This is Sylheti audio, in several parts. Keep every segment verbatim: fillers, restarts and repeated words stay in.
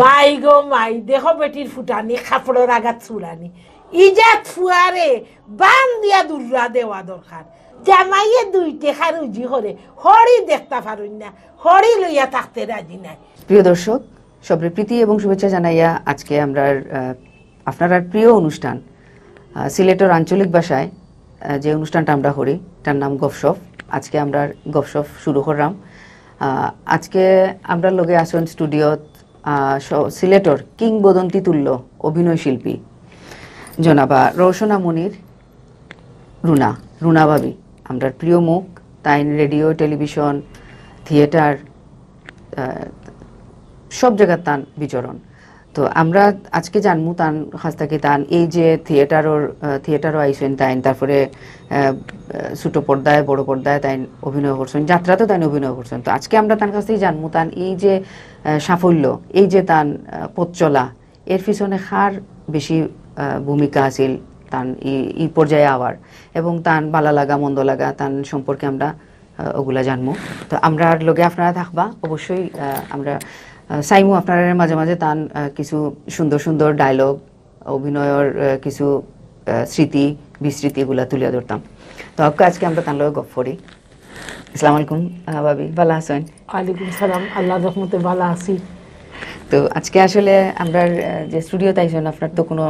মাই গো মাই, দেখো বেটির ফুটানি, কাপড়র আগাত চুলানি। ইজাত ফুয়ারে বান দিয়া দুর্রা দেওয়া দরকার। জামাইয়ে দুই টেকা রুজি করে, হড়ি দেখতা পারইন না, হড়ি লইয়া থাকতে রাজি নাই। প্রিয় দর্শক, সবরে প্রীতি এবং শুভেচ্ছা জানাইয়া আজকে আমরার, আহ, আপনারার প্রিয় অনুষ্ঠান, আহ, সিলেটর আঞ্চলিক ভাষায়, আহ, যে অনুষ্ঠানটা আমরা করি, তার নাম গপশপ। আজকে আমরা গপশপ শুরু করলাম। আহ, আজকে আমরার লগে আছইন স্টুডিওত, আহ, স-, সিলেটর কিংবদন্তি তুল্য অভিনয় শিল্পী জনাবা রওশনা মুনির, রুনা, রুনা ভাবি, আমরার প্রিয় মুখ। তাইন রেডিও, টেলিভিশন, থিয়েটার, আহ, সব জাগাত তান বিচরণ। তো আমরা আজকে জানমু তান কাছ থাকি তান এই যে থিয়েটারর, আহ, থিয়েটারও আইছইন তাইন, তারপরে, আহ, আহ, ছোট পর্দায়, বড় পর্দায় তাইন অভিনয় করছইন, যাত্রাতেও তাইন অভিনয় করছইন। তো আজকে আমরা তান কাছ থাকি জানমু তান এই যে, আহ, সাফল্য, এই যে তান, আহ, পথ চলা, এর পিছনে কার বেশি, আহ, ভূমিকা আছিল তান ই, ই পর্যায়ে আওয়ার, এবং তান বালা লাগা মন্দ লাগা তান সম্পর্কে আমরা, আহ, ওগুলা জানমু। তো আমরার লগে আপনারা থাকবা অবশ্যই। আহ, আমরা, আহ, চাইমু আপনারার মাঝে মাঝে তান, আহ, কিছু সুন্দর সুন্দর ডায়লগ, অভিনয়র, আহ, কিছু, আহ, স্মৃতি বিস্মৃতি এগুলা তুলিয়া ধরতাম। তো আজকে আমরা তান লগে গপ করি। আসসালামু আলাইকুম, আহ, ভাবি, বালা আছইন? ওয়ালাইকুম সালাম, আল্লাহর রহমতে বালা আছি। তো আজকে আসলে আমরার, আহ, যে স্টুডিওত আইছইন, আপনার তো কোনো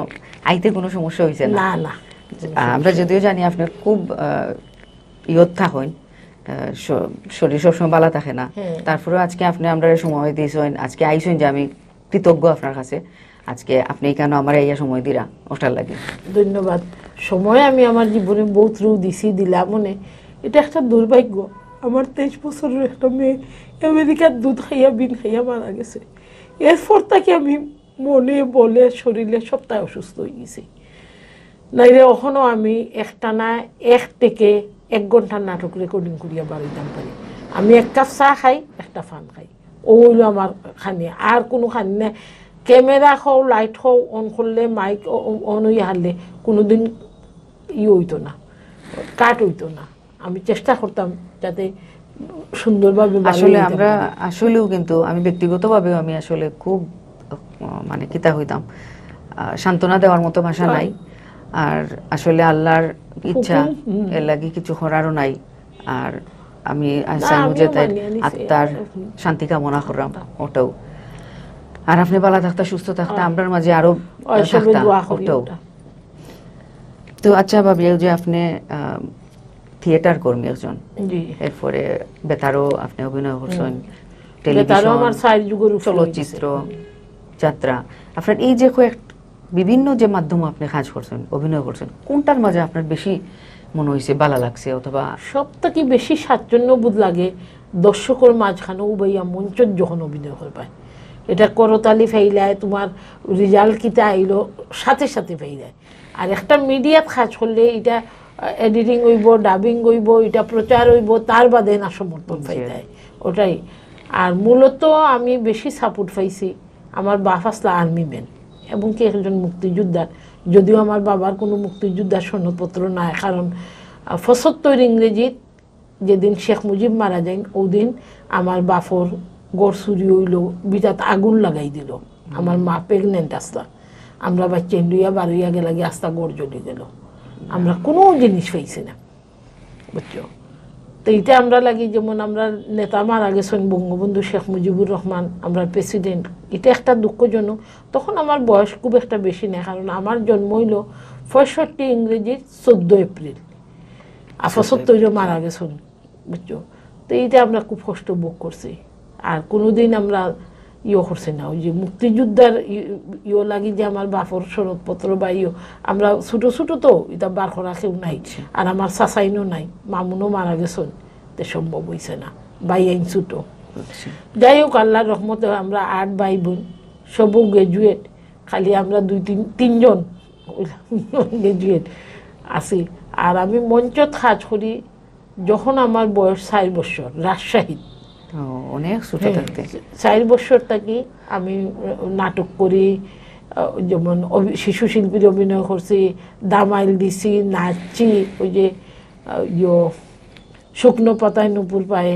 আইতে কোনো সমস্যা হইছে না? না, না। আহ, আমরা যদিও জানি আপনার খুব, আহ, ইয়ত থাকইন, আহ, শ-, শরীর সবসময় বালা থাকে না, তারপরেও আজকে আপনি আমরারে সময় দিছইন, আজকে আইছইন যে আমি কৃতজ্ঞ আপনার কাছে। আজকে আপনি কেন আমার ইয়া সময় দিরা ওটার লাগি। ধন্যবাদ। সময় আমি আমার জীবনে বহুত রু দিছি, দিলাম মনে। এটা একটা দুর্ভাগ্য। আমার তেইশ বছরের একটা মেয়ে আমেরিকার দুধ খাইয়া বিন খাইয়া মারা গেছে। এরপর তাকে আমি মনে বলে শরীরে সবটাই অসুস্থ হয়ে গেছি। নাইলে অখনো আমি একটানা এক থেকে এক ঘন্টার নাটক রেকর্ডিং করিয়া বারইতাম পারি। আমি এক কাপ চা খাই, একটা পান খাই, ও হইলো আমার খানি, আর কোনো খানি নাই। ক্যামেরা হও, লাইট হও, অন করলে, মাইক অন হইয়া হারলে কোনোদিন ই হইতো না, কাট হইতো না। আমি চেষ্টা করতাম যাতে সুন্দরভাবে বারই আসলে হইতাম আমরা পারি। আসলেও কিন্তু আমি ব্যক্তিগতভাবেও আমি আসলে খুব, আহ, মানে কিতা হইতাম, আহ, সান্ত্বনা দেওয়ার মতো ভাষা নাই। আর আসলে আল্লাহর ইচ্ছা, হুকুম, হুম। এর লাগি কিছু করারও নাই। আর আমি আশা আমিও যে তার মানিয়া নিছি। আত্মার শান্তি কামনা করলাম, ওটাও। আর আপনি বালা থাকতা, সুস্থ থাকতা, আমরার মাঝে আরো ওই সবে থাকতা, দোয়া করি ওটাও। ওটা। তো আচ্ছা ভাবি, এই যে আপনি, আহ, থিয়েটার কর্মী একজন, জি। এরপরে বেতারও আপনি অভিনয় করছেন, বেতারও আমার চার যুগর উপরে চলচ্চিত্র, যাত্রা, আপনার এই যে কয়েক বিভিন্ন যে মাধ্যমে আপনি কাজ করছেন, অভিনয় করছেন, কোনটার মাঝে আপনার বেশি মনে হয়েছে ভালো লাগছে অথবা? সব থেকে বেশি স্বাচ্ছন্দ্য বোধ লাগে দর্শকর মাঝখানো উবাইয়া মঞ্চত যখন অভিনয় করবায়। এটা করতালি ফাইলায়, তোমার রেজাল্ট কিতা আইলো, সাথে সাথে ফাইলায়। আর একটা মিডিয়াত কাজ করলে এটা, আহ, এডিটিং হইব, ডাবিং হইব, এটা প্রচার হইব, তার বাদে না সমর্থন পাইতায়, ওটাই। আর মূলত আমি বেশি সাপোর্ট পাইছি আমার বাপ আসলা আর্মি ম্যান এবং কি একজন মুক্তিযোদ্ধার। যদিও আমার বাবার কোনো মুক্তিযোদ্ধার সনদপত্র নাই, কারণ, আহ, পঁচাত্তর ইংরেজিত যেদিন শেখ মুজিব মারা যাইন, ওদিন আমার বাপর ঘর চুরি হইল, বিটাত আগুন লাগাই দিল। আমার মা প্রেগনেন্ট আসলা, আমরা বাচ্চা ইন্ডুইয়া বারইয়া গেলাগি, আস্তা ঘর জ্বলি গেল। আমরা কোনো জিনিস পাইছি না, বুঝছো? তো এটা আমরা লাগি, যেমন আমরা নেতা মারা গেছেন বঙ্গবন্ধু শেখ মুজিবুর রহমান, আমরা প্রেসিডেন্ট, এটা একটা দুঃখজনক। তখন আমার বয়স খুব একটা বেশি না, কারণ আমার জন্ম হইল পঁয়ষট্টি ইংরেজির চোদ্দ এপ্রিল, আর পঁচাত্তরে মারা গেছেন, বুঝছো? তো এইটা আমরা খুব কষ্ট ভোগ করছি। আর কোনোদিন আমরা ইয়ে করছি না, ওই যে মুক্তিযোদ্ধার ই-, ইয়ে লাগি যে আমার বাপর সনদপত্র বা ইয়ে, আমরা ছোট ছোট তো, এটা বার করা কেউ নাই। আর আমার চাচাইনও নাই, মামুনও মারা গেছেন, তে সম্ভব হইছে না, ভাই আইন ছোট। যাই হোক, আল্লাহর রহমতে আমরা আট ভাই বোন, সবও গ্র্যাজুয়েট, খালি আমরা দুই তিন, তিনজন গ্র্যাজুয়েট আছি। আর আমি মঞ্চত কাজ করি যখন আমার বয়স চার বছর, রাজশাহীত। ও, অনেক ছোট হ্যাঁ, থাকতে। চার বছর থাকি আমি, আহ, নাটক করি, আহ, যেমন অভি-, শিশু শিল্পীর অভিনয় করছি, দামাইল দিছি, নাচছি, ওই যে, আহ, ইয়ো, শুকনো পাতায় নুপুর পায়ে,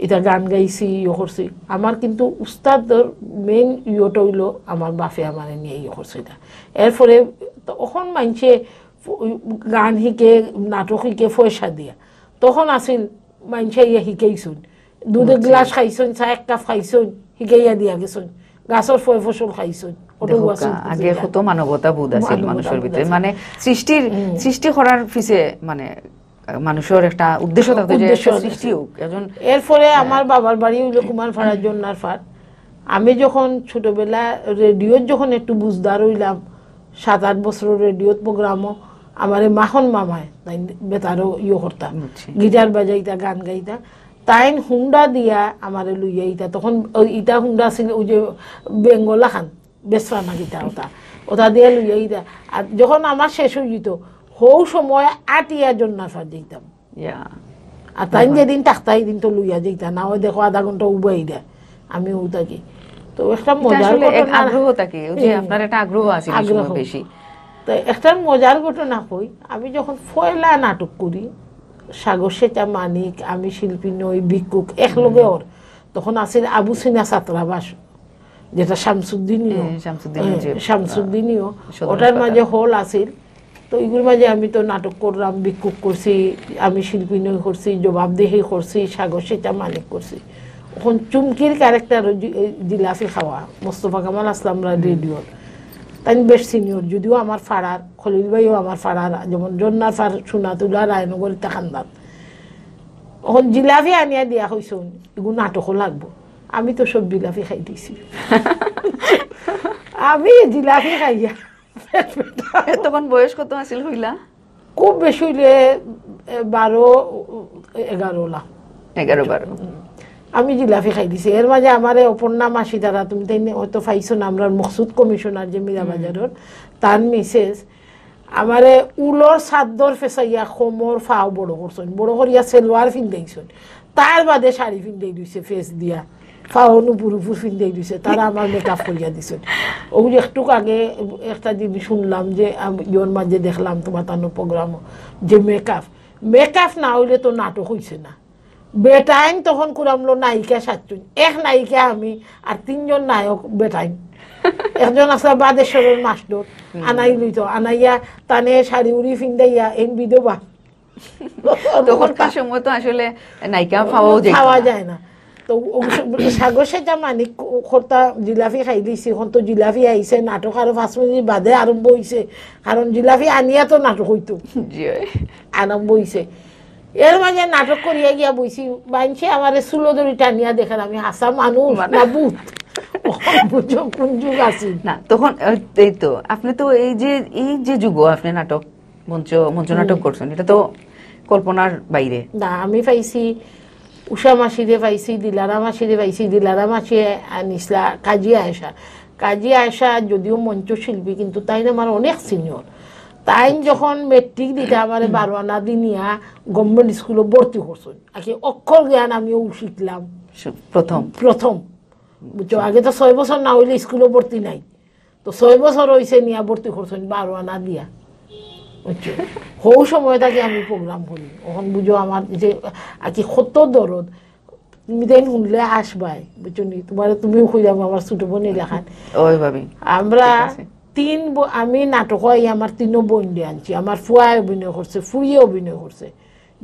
ইতা গান গাইছি, ইয়ে করছি। আমার কিন্তু উস্তাদর মেইন ইয়েটা অইলো আমার বাপে আমারে নিয়া ইয়ে করছে ইতা। এরপরে তখন মানষে ফ-, গান হিকে, নাটক হিকে পয়সা দিয়া। তখন আছিল মানষে ইয়া হিকাইছইন, দুধর গ্লাস খাইছইন, চা এক কাপ খাইছইন, হিকাইয়া দিয়া গেছইন, গাছর ফয় ফসল খাইছইন। ওটাও দেখো আছিল কা, আগে কত মানবতা বোধ আছিল মানবতা মানুষের বোধ ভিতরে, আছিল। মানে সৃষ্টির, হুম। সৃষ্টি করার পিছে মানে মানুষের একটা উদ্দেশ্য থাকতো যে উদ্দেশ্য একটা আছে। সৃষ্টি হোক, একজন এরপরে আমার বাবার বাড়ি অইলো কুমারপাড়া, জন্নারপাড়। আমি যখন ছোটবেলা রেডিওত যখন একটু বুঝদার অইলাম, সাত আট বছর রেডিওত প্রোগ্রামও, আমারে মাখন মামায়, তাইন বেতারও ইয়ে করতা, বুঝছি। গিটার বাজাইতা, গান গাইতা। তাইন হুন্ডা দিয়া আমারে লইয়া ইতা, তখন ওই ইতা হুন্ডা আছিল, ওই যে বেঙ্গল আখান, বেসরা না কিতা ওটা, ওটা দিয়া লইয়া ইতা। আর যখন আমার শেষ অই যেত, হউ সময় আটিয়া জন্নারপাড় যাইতাম। ইয়া। আর তাইন যেদিন থাকতা, এই দিন তো লইয়া যাইতা, না হয় দেখো আধা ঘন্টা উবাই দেয়, আমি ও থাকি। তো একটা এটা মজার আসলে এক ঘটনা। আগ্রহ থাকে, ওই যে হুম। আপনার একটা আগ্রহ আছে এই আগ্রহ। সময় বেশি। তো একটা মজার ঘটনা কই, আমি যখন পয়লা নাটক করি, সাগর সেটা মানিক, আমি শিল্পী নই, ভিক্ষুক, এক লগে ওর, তখন আছিল আবু সিনা ছাত্রাবাস, যেটা শামসুদ্দিনীয়, হ্যাঁ, শামসুদ্দিনীয় হ্যাঁ, যে, শামসুদ্দিনীয়, সদর ওটার হাসপাতাল। মাঝে হল আছিল। তো এগুলোর মাঝে আমি তো নাটক করলাম, ভিক্ষুক করছি, আমি শিল্পী নই করছি, জবাবদিহি করছি, সাগর সেটা মানিক করছি। এখন চুমকির ক্যারেক্টার জিলাফি খাওয়া, মোস্তফা কামাল আসলাম রা হুম। রেডিওর। তাই বেশ সিনিয়র, যদিও আমার ফাড়ার, খলিল ভাইও আমার ফাড়ার, যেমন জন্নারপাড়, সোনাতুলা, রায়নগর, ইতা খান্দাত। এখন জিলাফি আনিয়া দিয়া কইছইন, এগু নাটকও লাগবো। আমি তো সব জিলাফি খাই দিছি। আমি জিলাফি খাইয়া। তখন বয়স কত আছিল কইলা? খুব বেশি অইলে, এ, বারো, এগারো লা। এগারো, বারো। আমি জিলাফি খাই দিছি। এর মাঝে আমারে অপর্ণা মাসি দ্বারা, তুমি তাই হয়তো পাইছো না, আমরার মকসুদ কমিশনার যে মীরা হুম। বাজারর, তার মিসেস আমারে উলর চাদর ফেসাইয়া কোমর ফাও বড় করছইন, বড় করিয়া সেলোয়ার ফিন্দাইছইন, তার বাদে শাড়ি ফিন্দাই দিছে ফেস দিয়া, ফাও নুপুর উপুর ফিন্দাই দিছে, তারা আমার মেকআপ করিয়া দিছইন। ওই একটুক আগে একটা জিনিস শুনলাম যে, আম, ইয়োর মাঝে দেখলাম তোমার তানো প্রোগ্রাম, যে মেকআপ, মেকআপ না অইলে তো নাটক অইছে না। বেটাইন তখন কুরামলো নায়িকা সাতজন, এক নায়িকা আমি, আর তিনজন নায়ক বেটাইন। একজন আছে বাদেশ্বরের মাস্টার, হুম। আনাই লইতো, আনাইয়া তানে শাড়ি উড়ি ফিন্দাইয়া এন বিধবা। তখনকার সময় তো আসলে নায়িকা পাওয়াও যেত পাওয়া না। যায় না। তো ও স-, সাগর সেটা মানিক ক-, কর্তা জিলাফি খাই দিছি, এখন তো জিলাফি আইছে, নাটক আরো পাঁচ মিনিট বাদে আরম্ভ হইছে, কারণ জিলাফি আনিয়া তো নাটক হইতো। জি, অয়। আরম্ভ হইছে। এর মাঝে নাটক করিয়া গিয়া বইছি, মানষে আমারে চুলো ধরি টানিয়া দেখেন, আমি হাসা মানুষ মানুষ। না ভূত। অখন বুঝো কোন যুগ আছি। না, তখন, আহ, এই তো, আপনি তো এই যে, এই যে যুগও আপনি নাটক, মঞ্চ, মঞ্চ নাটক হুম। করছেন, এটা তো কল্পনার বাইরে। না, আমি পাইছি উষা মাসিরে পাইছি, দিলারা মাসিরে পাইছি, দিলারা মাসি আনিসলা কাজী আয়েশা। কাজী আয়েশা যদিও মঞ্চ শিল্পী, কিন্তু তাইন আমার অনেক সিনিয়র। তাইন যখন মেট্রিক দিতে আমারে বারো আনা দি নিয়া গভর্নমেন্ট স্কুলে ভর্তি করছইন। আগে অক্ষর জ্ঞান আমিও শিখলাম। সু-, প্রথম। প্রথম। বুঝছো, আগে তো ছয় বছর না হইলে স্কুলে ভর্তি নাই। তো ছয় বছর হইছে নিয়া ভর্তি করছইন বারো আনা দিয়া। বুঝছো? হউ সময় থাকি আমি প্রোগ্রাম করি। অখন বুঝো আমার যে আর কি কত দরদ। তুমি তাইন শুনলে আসবায়, বুঝছো নি? তোমারে তুমিও কইলাম আমার ছোট বোন এলাকান। ওই ভাবি। আমরা ঠিক আছে। তিন ব-, আমি নাটক হয় আমার তিনও বোন দিয়ে আনছি। আমার ফুয়ায় অভিনয় করছে, ফুইয়ে অভিনয় করছে।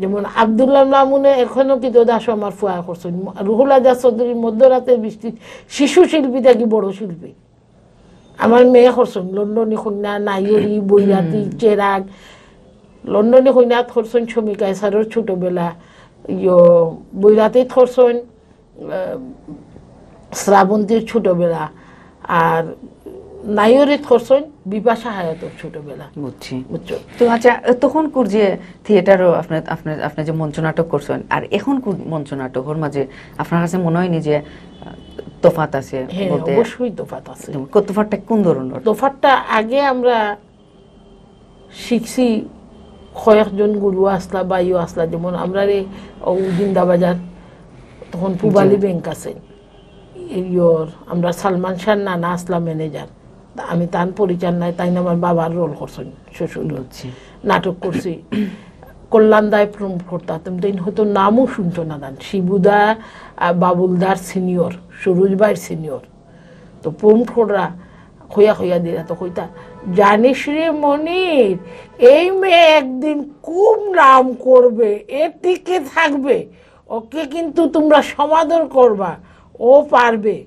যেমন আব্দুল্লাহ মামুনে এখনো কিন্তু দাসও আমার ফুয়ায় করছেন। রুহুল আজাদ চৌধুরীর মধ্যরাতের বৃষ্টি শিশু শিল্পী থাকি বড় শিল্পী। আমার মেয়ে করছেন লন্ডনী কন্যা, নাইরি, বৈরাতি, হুম। চেরাগ। লন্ডনী কন্যাত করছেন শমী কায়সারর ছোটবেলা, ইয়ো, বৈরাতিত করছেন, আহ, শ্রাবন্তীর ছোটবেলা, আর নাইরিত করছেন বিপাশা হায়াতর ছোটবেলা। বুঝছি। বুঝছো? তো আচ্ছা, তখনকুর যে থিয়েটারও আপনি, আপনি, আপনি যে মঞ্চ নাটক করছেন, আর এখনকুর মঞ্চ নাটকর মাঝে আপনার কাছে মনে হয়নি যে, আহ, তফাৎ আছে? হ্যাঁ, বলতে অবশ্যই তফাৎ আছে। তো তফাৎটা কোন ধরনের? তফাৎটা আগে আমরা শিখছি কয়েকজন গুরু আসলা, বাইও আসলা, যেমন আমরারে ও জিন্দাবাজার, তখন পুবালি জি। ব্যাংক আছে, ইয়র, আমরা সালমান শাহর নানা আসলা ম্যানেজার। তা আমি তান পরিচালনায়, তাইন আমার বাবার রোল করছেন, শ্বশুর। বুঝছি। নাটক করছি। কল্যাণ দায় প্রমোট করতা, তুমি তো হয়তো নামও শুনছো না দান। শিবুদা, আহ, বাবুলদার সিনিয়র, সুরজ ভাইর সিনিয়র। তো প্রমোট কররা কইয়া কইয়া দিলা তো কইতা, "জানিস রে মনির, এই মেয়ে একদিন খুব নাম করবে, এ টিকে থাকবে, ওকে কিন্তু তোমরা সমাদর করবা, ও পারবে।"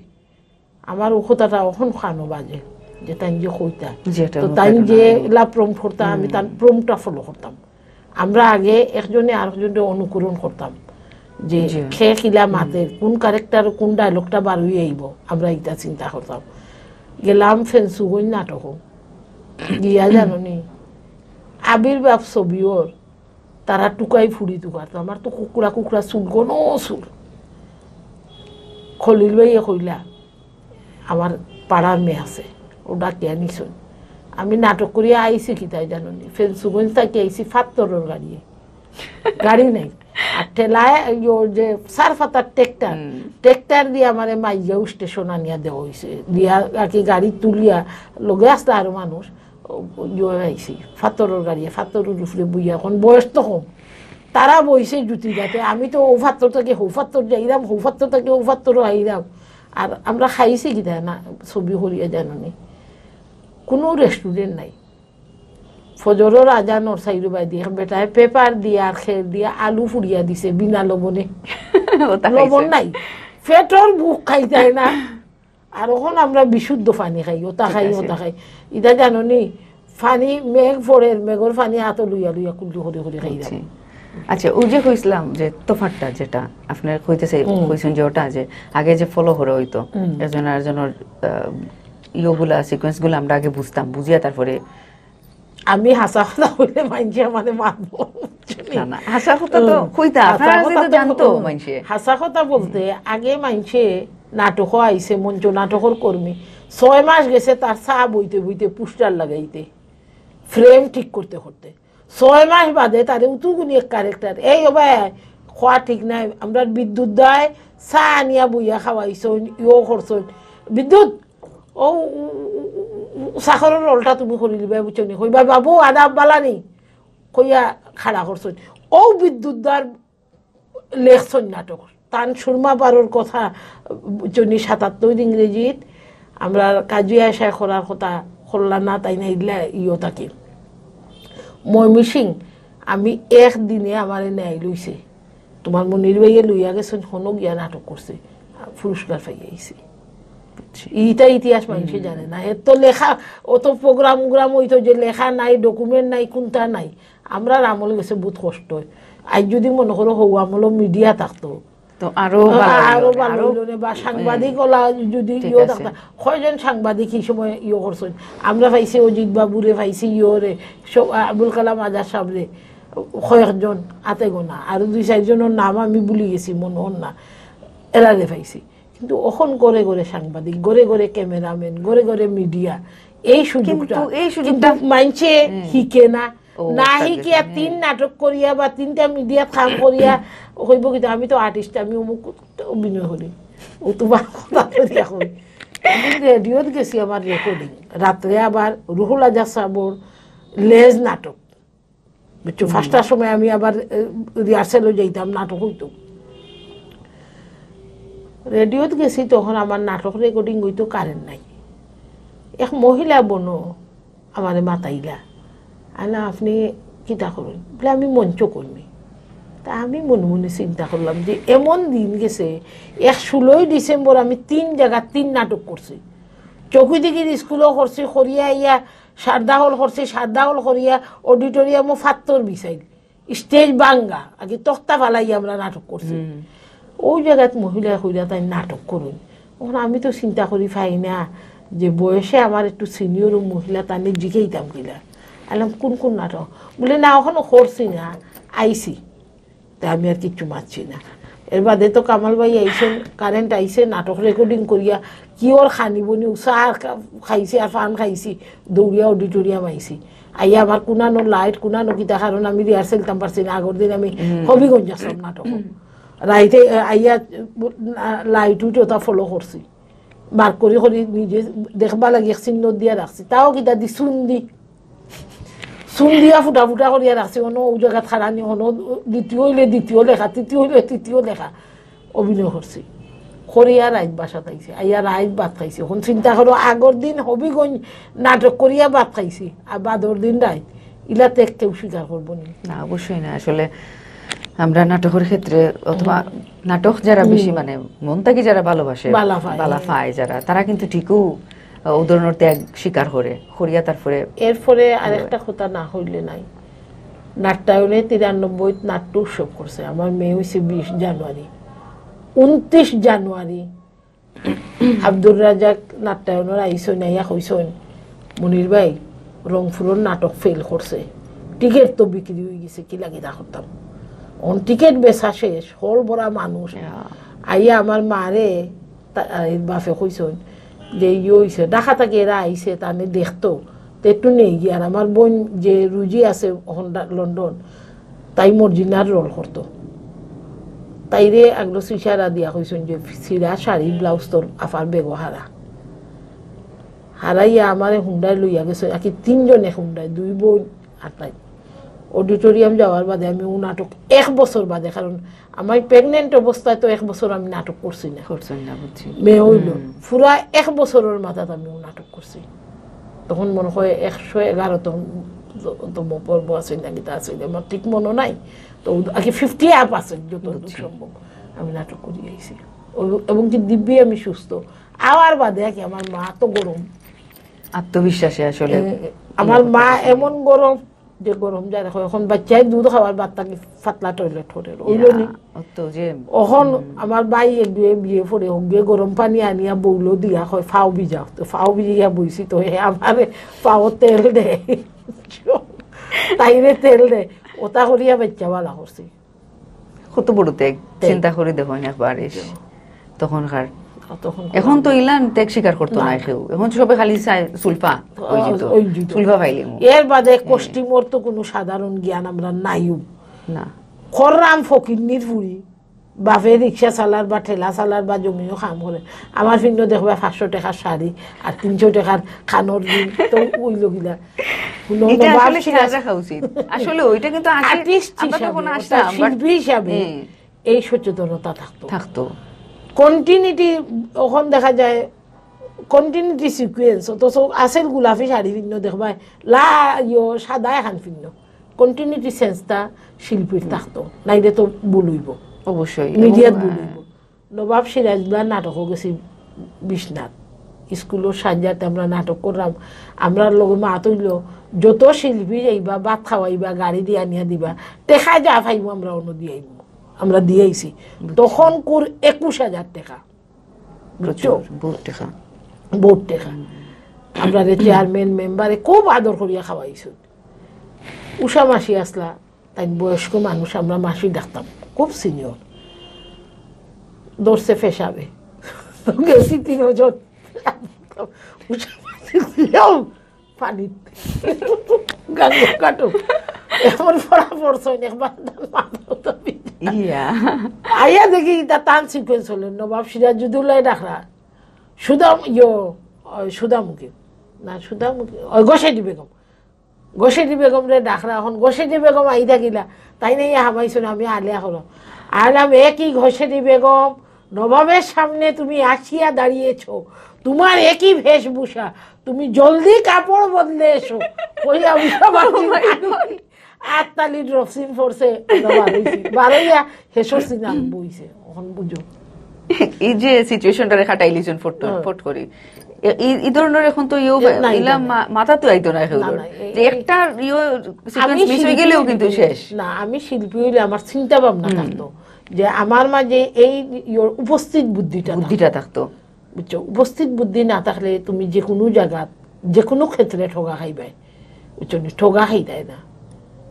আমার ও কথাটা অখন কানো বাজে, যে তাইন যে কইতা। যেটা তো হতে তাইন পারে যে না। এলা প্রমোট করতা, আমি হুম। তার প্রমোটটা ফলো করতাম। আমরা আগে একজনে আরেকজনরে অনুকরণ করতাম, যে জি। খে কিলা হুম। মাতের, কোন ক্যারেক্টার, কোন ডায়লগটা বার অইয়া আইবো, আমরা ইটা চিন্তা করতাম। গেলাম ফেঞ্চুগঞ্জ নাটক, গিয়া জানো নি, আবির্ভাব ছবিওর তারা টুকাই ফুড়ি টুকার, তো আমার তো কুকড়া কুকড়া চুল, ঘন চুল। খলিল ভাইয়ে কইলা, "আমার পাড়ার মেয়ে আছে, ও ডাকিয়া নিছইন।" আমি নাটক করিয়া আইছি কিতায় জানো নি, ফেঞ্চুগঞ্জ থাকি আইছি ফাত্তরর গাড়িয়ে, গাড়ি নাই, আর ঠেলায় ইয়ো যে চার ফাতার ট্রেক্টর, হুম। ট্রেক্টর দিয়া আমারে মাইয়াও স্টেশন আনিয়া দেওয়া অইছে, দিয়া আর কি গাড়ি তুলিয়া লগে আসলে আরো মানুষ, ও, ইয়ো আইছি, ফাত্তরর গাড়িয়ে, ফাত্তরর উপরে বইয়া, অখন বয়স তো কম, তারা বইছে জুতি যাতে, আমি তো ও ফাত্তর থাকি হউ ফাত্তর যাইরাম, হউ ফাত্তর থাকি ও ফাত্তর আইরাম। আর আমরা খাইছি কিতা না, ছবি করিয়া জানো নি, কোনো রেস্টুরেন্ট নাই। ফজরর আজানর চাইরো বায়দি এক বেটায় পেপার দিয়া আর খের দিয়া আলু ফুড়িয়া দিছে বিনা লবণে। ওটা লবণ খাইছে। নাই, পেটর ভুক খাইতায় না। আর অখন আমরা বিশুদ্ধ পানি খাই, ওটা খাই, ঠিক আছে। ওটা খাই। ইটা জানো নি, পানি মেঘ পড়ের, মেঘর পানি আতো লইয়া লইয়া কুল্লি করি করি খাই বুঝছি। যাবো। আচ্ছা, ওই যে কইছিলাম যে তফাতটা যেটা আপনার কইতেছে, হুম। কইছেন যে ওটা যে আগে যে ফলো করে হইতো, হুম। একজন আরেকজনের, আহ, ইয়েগুলা, সিকোয়েন্সগুলা আমরা আগে বুঝতাম, বুঝিয়া তারপরে আমি হাছা কথা কইলে মাইনষে আমারে মারবো, বুঝছো নি? না, না, হাছা কথা তো হুম। কইতা, হাছা আপনারা কথা যদি তো জানতো হুম। মাইনষে। হাছা কথা বলতে, আগে মাইনষে নাটকও আইছে, মঞ্চ নাটকর কর্মী, ছয় মাস গেছে তার চা বইতে বইতে, পোস্টার লাগাইতে, ফ্রেম ঠিক করতে করতে, ছয় মাস বাদে তারে উতুগুনি এক ক্যারেক্টার, "এই ও ভাই, খোয়া ঠিক নাই, আমরা বিদ্যুৎ দায় চা আনিয়া বইয়া খাওয়াইছইন, ইয়ো করছইন, বিদ্যুৎ, ও, উ, উ, উ, উ, চাকরর রোলটা তুমি করি লিবায়, বুঝছো নি?" কইবা, "বাবু, আদাব বালানি?" কইয়া খাড়া করছইন। ও বিদ্যুৎ দার লেখছইন নাটক। তান সুরমা পারর কথা, বুঝছো নি, সাতাত্তর ইংরেজিত, আমরা কাজী আয়েশায় করার কথা, করলা না, তাই না, ইলা ইয়ো তাকে। ময়মনসিং, আমি একদিনে আমারে নেয় লইছে। তোমার মনির ভাইয়ে লইয়া গেছইন, হনো গিয়া নাটক করছে, পুরস্কার পাইয়া আইছে। বুঝছি। ইটা ইতিহাস মাইনষে হুম। জানে না। এত লেখা, অত প্রোগ্রাম উগ্রাম অইতো যে লেখা নাই, ডকুমেন্ট নাই, কুনটা নাই। আমরার আমল গেছে বহুত কষ্ট অয়। আইজ যদি মনো করো হউ আমলো মিডিয়া থাকতো, তো আরো আ-, ভালা আরো অইলো নে, ভালা আরো অইলো নে, বা সাংবাদিক হুম। ওলা যদি ঠিক ইয়ো আছে। থাকতা, কয়জন সাংবাদিক এই সময় ইয়ো করছইন? আমরা পাইছি অজিত বাবুরে, পাইছি ইয়োরে, সব, আবুল কালাম আজাদ সাবরে, কয়েকজন আতে গোনা, আরো দুই চাইরজনর নাম আমি ভুলি গেছি, মনো অর না, এরারে পাইছি। কিন্তু অখন ঘরে ঘরে সাংবাদিক, ঘরে ঘরে ক্যামেরাম্যান, ঘরে ঘরে মিডিয়া, এই সুযোগটা কিন্তু এই সুযোগটা কিন্তু মাইনষে হুম। হিকে না। ও, না আচ্ছা, হিকিয়া আচ্ছা, তিন হুম। নাটক করিয়া বা তিনটা মিডিয়াত কাম করিয়া কইব কিন্তু আমি তো আর্টিস্ট, আমি অমুক অভিনয় করি। ও তোমার কথা করি এখন। আমি রেডিওত গেছি আমার রেকর্ডিং। রাত্রে আবার রুহুল আজাদ সাবর লেজ নাটক। বুঝছো? হুম। পাঁচটার সময় আমি আবার, এ, রিহার্সেলও যাইতাম, নাটক অইতো। রেডিওত গেছি তখন আমার নাটক রেকর্ডিং অইতো, কারেন্ট নাই। এক মহিলা বনো আমারে মাতাইলা, "আনা, আপনি কিতা করইন?" বলে, "আমি মঞ্চ কর্মী।" তা আমি মনে মনে চিন্তা করলাম যে এমন দিন গেছে, এক ষোলোই ডিসেম্বর আমি তিন জাগাত তিন নাটক করছি। চৌকিডিঙ্গির স্কুলও করছি, করিয়া আইয়া সারদা হল করছি, সারদা হল করিয়া অডিটোরিয়ামও ফাত্তর বিছাইল। স্টেজ ভাঙ্গা, আগে তক্তা ফালাই আমরা নাটক করছি। হুম। ওই জাগাত মহিলায় কইলা তাইন নাটক করইন। অখন আমি তো চিন্তা করি পাই না যে বয়সে আমার একটু সিনিয়র মহিলা, তাইন জিকাইতাম কিলা। আইলাম, "কোন কোন নাটক?" বলে, "না, অখনো করছি না, আইছি।" তে আমি আর কিচ্ছু মাতছি না। এর বাদে তো কামাল ভাই আইছইন, কারেন্ট আইছে, নাটক রেকর্ডিং করিয়া কি ওর খানি বনি উষা আর খা-, খাইছি আর পান খাইছি, দৌড়িয়া অডিটোরিয়াম আইছি। আইয়া আবার কুনানো লাইট, কুনানো কিতা, কারণ আমি রিহার্সেল দিতাম পারছি না, আগর দিন আমি হুম। হবিগঞ্জ আসলাম নাটক। রাইতে, আহ, আইয়া, আহ, লাইট উইট ওটা ফলো করছি। বার করি করি নিজে দেখবা লাগি এক চিহ্ন দিয়া রাখছি। তাও কিতা দি সুন্দি। চুন দিয়া ফুটা ফুটা করিয়া রাখছি, অনো ও জাগাত খাড়ানি, অনো দ্বিতীয় অইলে দ্বিতীয় লেখা, তৃতীয় অইলে তৃতীয় লেখা। অভিনয় করছি, করিয়া রাইত বাসাত আইছি, আইয়া রাইত ভাত খাইছি। অখন চিন্তা করো, আগর দিন হবিগঞ্জ নাটক করিয়া ভাত খাইছি, আর বাদর দিন রাইত, ইলা তে কেউ স্বীকার করবো নি? না, অবশ্যই না। আসলে আমরা নাটকের ক্ষেত্রে অথবা নাটক যারা বেশি, মানে, মন থাকি যারা ভালোবাসে, বালা পায়। বালা পায় যারা, তারা কিন্তু ঠিকও, আহ, ও ধরনের ত্যাগ স্বীকার করে, করিয়া তারপরে এরপরে আরেকটা কথা না হইলে নাই, নাট্যায়নে তিরানব্বই নাট্য উৎসব করছে। আমার মেয়ে হইছে বিশ জানুয়ারি, উনত্রিশ জানুয়ারি আব্দুর রাজাক নাট্যায়নর আইসইন, আইয়া কইসইন, "মনির ভাই, রংপুরর নাটক ফেল করছে, টিকিট তো বিক্রি হয়ে গেছে, কি লাগি তা করতাম?" অন টিকিট বেচা শেষ, হল ভরা মানুষ। আইয়া আমার মারে তা-, এর বাপে কইসইন যে, "ইয়ে হইছে, ঢাকা থাকি এরা আইছে, তানে দেখতো, তে একটু নেই গিয়া।" আর আমার বোন যে রুজি আছে অখন ডা-, লন্ডন, তাই মর্জিনার রোল করতো। তাইরে আগলো ইশারা দিয়া কইসইন যে, "সিরা শাড়ি ব্লাউজ তোর আফার বেগো হারা।" হারাইয়া আমারে হুন্ডায় লইয়া গেছে, আর কি তিনজনে হুন্ডায়, দুই বোন আর তাই। অডিটোরিয়াম যাওয়ার বাদে আমি ও নাটক এক বছর বাদে, কারণ আমি প্রেগনেন্ট অবস্থায় তো এক বছর আমি নাটক করছি না। করছেন না, বুঝছি। মেয়ে হইল, পুরা এক বছরের মাথাত আমি ও নাটক করছি। তখন মনে হয় একশো এগারোতম তম পর্ব আছে না কিতা আছে, আমার ঠিক মনে নাই। তো আর কি ফিফটি আপ আছে যতদূর সম্ভব আমি নাটক করি আইছি। ও-, এবং কি দিব্যি আমি সুস্থ। আওয়ার বাদে আর কি আমার মা তো গরম। আত্মবিশ্বাসে আসলে এ, আমার মা এমন গরম যে গরম যায় দেখো, এখন বাচ্চায় দুধ খাওয়ার বাদ থাকি পাতলা টয়লেট করে, অইল নি? অখন আমার ভাই এক দুয়ে বিয়ে পড়ে হোক গিয়ে গরম পানি আনিয়া বউলো দিয়া কয়, "ফাও ভিজাও।" তো ফাও ভিজিয়া বইছি, তো হে আমারে ফাও তেল দেয়, তাইরে তেল দেয়, ওটা করিয়া বাচ্চা বালা করছি। কত বড় ত্যাগ, ত্যাগ। চিন্তা করি দেখো না একবার, ইস। তখনকার। তখন এখন তো ইলান ত্যাগ স্বীকার করতো না। না কেউ। এখন তো সবে খালি চায় সুলফা, ওই যে তো, ওই যে তো। সুলফা পাইলে মু। এর বাদে কষ্টিমর তো কোনো সাধারণ জ্ঞান আমরা নাইও। না। কররাম ফকিন্নির ফুড়ি, বাপে রিক্সা চালার বা ঠেলা চালার বা জমিও কাম করে। আমার ফিন্দ দেখবা পাঁচশো টাকার শাড়ি আর তিনশো টাকার কানর রিং, তো ওই লগিলা। কোনো এটা নবাব আসলে সিরাজ খেয়াল রাখা উচিত। আসলে ওইটা কিন্তু আগে আর্টিস্ট আমরা হিসাবে, তখন অর্থাৎ আসলাম, but শিল্পী হিসাবে হ্যাঁ। এই সচেতনতা থাকতো। থাকতো। কন্টিনিউটি, ওখান দেখা যায় কন্টিনিউটি সিকুয়েন্স, অথচ আসল গোলাপি শাড়ি ফিন্দ দেখবা, লা, ইয়ো, সাদা এখান ফিন্দ। কন্টিনিউটি সেন্সটা শিল্পীর থাকতো, নাইলে তো ভুল হইব। অবশ্যই। মিডিয়াত এবং, ভুল আহ, হইব। নবাব সিরাজুল্লাহ নাটকও গেছি বিশ্বনাথ। স্কুলের সাজাতে আমরা নাটক করলাম। আমরার লগে মাত হইল, "যত শিল্পী যাইবা, ভাত খাওয়াইবা, গাড়ি দিয়া আনিয়া দিবা, টেকা যা পাইব আমরা অন্য দিয়াইব।" আমরা দিয়াইছি। বুঝছি। তখন কর একুশ হাজার টাকা। বুঝছো? প্রচুর, বহুত টাকা। বহুত টাকা। আমরা যে চেয়ারম্যান, মেম্বারে খুব আদর করিয়া খাওয়াইছইন। উষা মাসি আসলা, তাই বয়স্ক মানুষ, আমরা মাসি ডাকতাম, খুব সিনিয়র। ধরছে পেশাবে। গেছি তিনজন। উষা মাসি দিলাম পানিত। গাঙ্গো কাটো। এমন পড়া পড়ছইন, একবার তার মাথাও তো পিঠা। ইয়া। আইয়া দেখি, ইটা তান সিকুয়েন্স হলো, নবাব সিরাজুদ্দৌলায় ডাকরা। সুদাম, ইয়ো, ওই সুদামুখী। না, সুদামুখী, ওই গোসাইটি বেগম। গোসাইটি বেগমরে ডাকরা, এখন গোসাইটি বেগম আই থাকিলা। তাইন আইয়া হামাইছইন, আমি আলিয়া করো। আইলাম, "এ কি গোসাইটি বেগম, নবাবের সামনে তুমি আসিয়া দাঁড়িয়েছো, তোমার একই বেশভূষা, তুমি জলদি কাপড় বদলে এসো।" কইয়া উষা মাসি আততালি ড্রপ সিন পড়ছে, আমরা বার হইছি। বার হইয়া হেসর সিন আরম্ভ হইছে। এখন বুঝো। এই যে সিচুয়েশনটারে খাটাইলিছইন ফট, হ্যাঁ। ফট করি। এ-, এই, এই ধরনের এখন তো ইয়ো এ, না, ইলা না, না। মা-, মাথা তো আইতো না কেউ। না, না, এ-, যে এই একটা ইয়ো সিকোয়েন্স আমি মিস হয়ে শিল্পী গেলেও কিন্তু হইলে, শেষ। না, আমি শিল্পী হইলে আমার চিন্তা ভাবনা হুম। থাকতো যে আমার মাঝে এই ইয়োর উপস্থিত বুদ্ধিটা থাকতো। বুদ্ধিটা থাকতো। বুঝছো? উপস্থিত বুদ্ধি না থাকলে তুমি যে কোনো জায়গাত, যে কোনো ক্ষেত্রে ঠগা খাইবায়। বুঝছো নি? ঠগা খাইতায় না।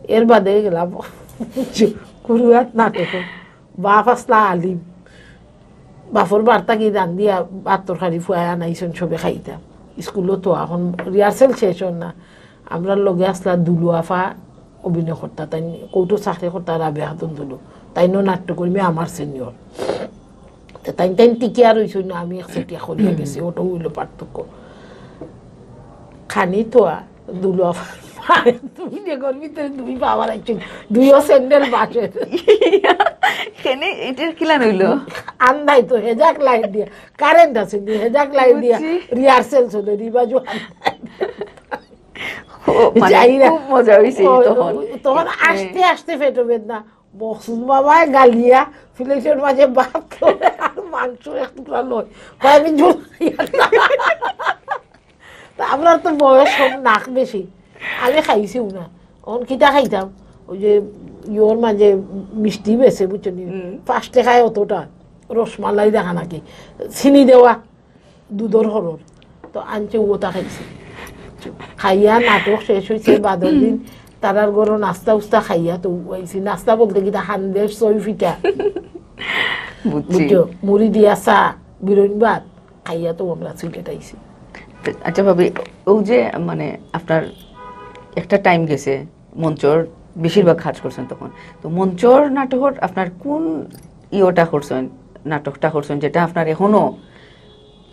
এর বাদে গেলাম, বুঝছো? কুরুয়াত নাটক। বাপ আসলা আলিম। বাপর বার্তা কি রান্দিয়া ভাত তরকারি ফুয়ায় আনাইছইন সবে খাইতাম। স্কুলো তো এখন রিহার্সেল শেষ হন না। আমরার লগে আসলা দুলু আফা অভিনয় করতা, তাই কোর্টো চাকরি করতা রাবেয়া খাতুন দুলু। তাইনও নাট্য কর্মী আমার সিনিয়র। তে তাইন তাইন টিকিয়া রইছইন না, আমি এক সেটিয়া করিয়া গেছি, ওটাও হইল পার্থক্য। খানি থোয়া, দুলু আফার তুমি যে গরমিতে দুই বাবার একজন, দুইও স্যান্ডেল বাসের। কেনে এটার কিলান হইলো? আন্দাই তো হেজাক লাইট দিয়া, কারেন্ট আছে নি, হেজাক লাইট দিয়া বুঝছি। রিহার্সেল চলে, রিবাজু আন্দাই। ও, মানে, যাই না। খুব মজা হইছে ও, তখন। তখন আস্তে আস্তে পেটো বেদনা, মকসুদ বাবায় গালিয়া প্লেটের মাঝে ভাত লয় আর মাংস এক টুকরা লয়, কয় আমি ঝোল খাইয়ার না। তা আমরা তো বয়স কম, নাক বেশি, আমি খাইছিও না। অখন কিতা খাইতাম, ওই যে ইয়োর মাঝে মিষ্টি বেছে, বুঝছো নি? পাঁচ টেকায় অতটা রসমালাই দেখা নাকি, চিনি দেওয়া, দুধর হরর, তো আনছে, ওটা খাইছি। খাইয়া নাটক শেষ হইছে, বাদর দিন তারার ঘরো নাস্তা উস্তা খাইয়া তো আইছি। নাস্তা বলতে কিতা, হান্দের সই ফিটা, বুঝছি। বুঝছো, মুড়ি দিয়া চা, বিরইন ভাত খাইয়া তো আমরা সিলেট আইছি। আচ্ছা ভাবি, ও যে, মানে, আপনার একটা টাইম গেছে, মঞ্চর বেশিরভাগ কাজ করছেন তখন, তো মঞ্চর নাটকর আপনার কোন ইয়েটা করছেন, নাটকটা করছেন, যেটা আপনার এখনো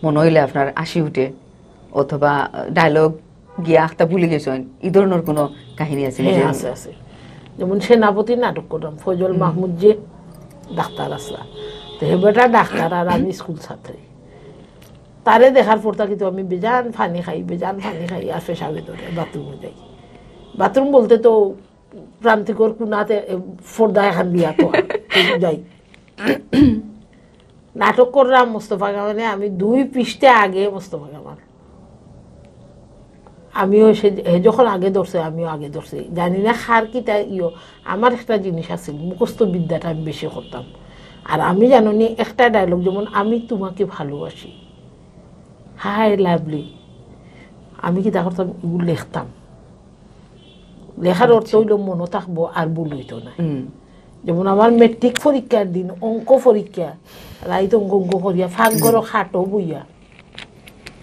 মনে হইলে আপনার আসি উঠে, অথবা ডায়লগ গিয়া আখতা ভুলে গেছেন, এই ধরনের কোনো কাহিনী আছে? হ্যাঁ, নিজের আছে, আছে। যেমন সেনাপতি নাটক করলাম, ফজল মাহমুদ যে ডাক্তার আসলা, তো হে বেটা ডাক্তার আর আমি স্কুল ছাত্রী। তারে দেখার পর থাকি তো আমি বেজান পানি খাই, বেজান পানি খাই, আর পেশাবে ধরে বাথরুমে যাই। বাথরুম বলতে তো প্রান্তিকর কোনাতে, এ, পর্দা এখান দিয়া তো আর যাই। নাটক করলাম মোস্তফা কামালে, আমি দুই পৃষ্ঠা আগে মোস্তফা কামাল। আমিও সে, হে যখন আগে ধরছে, আমিও আগে ধরছি। জানি না কার কিতা ইয়ো, আমার একটা জিনিস আছে, মুখস্থ বিদ্যাটা আমি বেশি করতাম। আর আমি জানো নি একটা ডায়লগ, যেমন, "আমি তোমাকে ভালোবাসি, হাই লাভলি", আমি কিতা করতাম, এগুলো লিখতাম। লেখার অর্থ হইল মনে থাকবো আর ভুল হইতো না। হুম। যেমন আমার মেট্রিক পরীক্ষার দিন অঙ্ক পরীক্ষা, রাইত অঙ্ক অঙ্ক করিয়া ফাঁক ঘরো খাটো বইয়া